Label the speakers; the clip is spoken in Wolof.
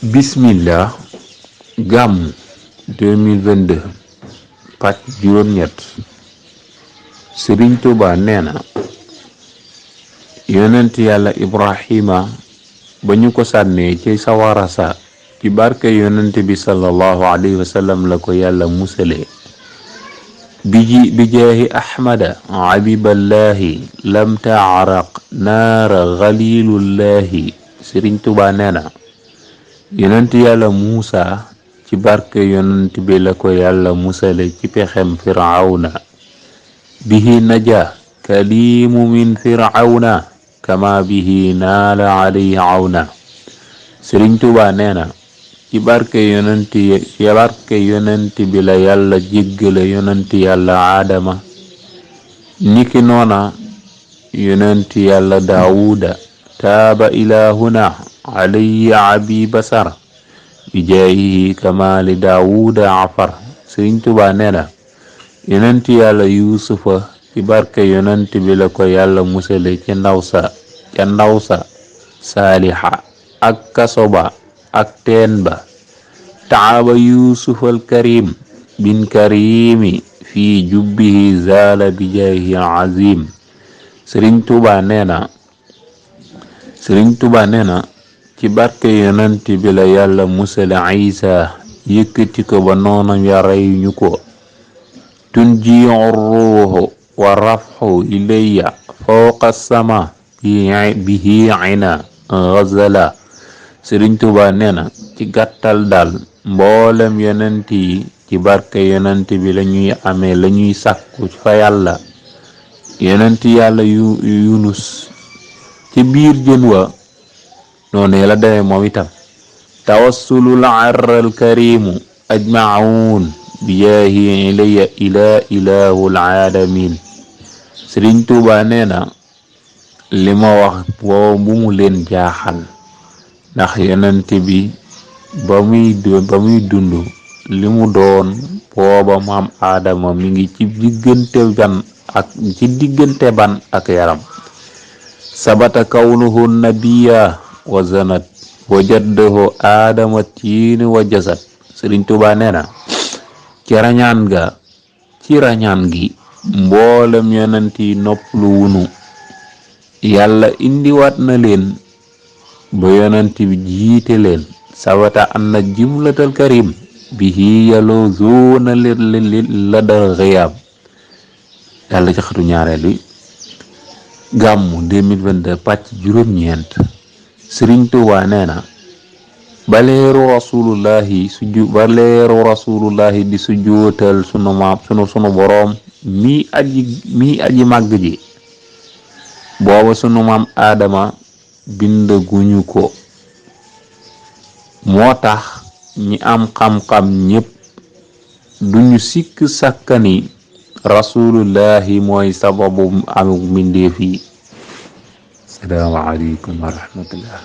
Speaker 1: bismillah gàmmu 2022 pàcc juróom-ñett. Sëriñ Tuuba nee na yonent yàlla Ibrahima ba ñu ko sànnee ci sawara sa ci barke yonent bi sallallahu alayhi wa sallam la ko yàlla musalee bi jaahi ahmada habiballahi lam taaraq naara xalilullahi. Sëriñ Tuuba nee na yonent yàlla Muusa ci barke yonent bi la ko yàlla musale ci pexem firawna bihi naja kalimu min firawna kama bihi naala alayhi awna. Sëriñ Tuuba nee na ci barke yonent bi la yàlla jéggale yonent yàlla aadama niki noona yonent yàlla daawuda taaba ilahuna alayhi abi basar bi jaayihi kamaali daawuda afar. Sëriñ Tuuba nee na yonent yàlla yuusufa ci barke yonent bi la ko yàlla musale ca ndaw sa saaliha ak kasoba ak teen ba. taaba yuusufal karim bin karimi fi jubbihi zaala bi jaayihi azim. Sëriñ Tuuba nee na ci barke yonent bi la yàlla musale Isa yëkkati ko ba noonam ya reyuñu ko. tunji ruuhu wa rafhu ilayya fawqa sama bihi ina ghazala. Sëriñ Tuuba nee na ci gàttal daal mboolem yonent yi ci barke yonent bi la ñuy amee la ñuy sàkku fa yàlla. yonent yàlla Yunus ci biir jën wa noonu la demee moom itam. tawassulul arral karimu ajmaun bi jaahi ilayya ilahul alamin. Sëriñ Tuuba nee na li ma wax boo bu mu leen jaaxal ndax yonent bi ba muy dund li mu doon booba maam aadama mi ngi ci diggante ban ak yaram. sabata kawnuhu nabiya wa zanat wa jaddahu aadama tiini wa jasad. Sëriñ Tuuba nee na ci rañaan gi mboolem yonent yi noppalu wunu yàlla indiwaat na leen ba yonent bi jiite leen. sabata anna jumlatal karim bihi yàlla zoona la dal xiyaam. yàlla ci xatu ñaareel bi gàmmu 2022 pàcc juróom-ñeent. Sëriñ Tuuba nee na ba leeru rasulullahi di sujjootal sunu boroom mi aji màgg ji booba sunu maam aadama bindaguñu ko. moo tax ñi am xam-xam ñépp duñu sikk sàkkani rasulullahi mooy sababu amuk mbindeef yi. Assalaamu aleykum wa rahmatullah.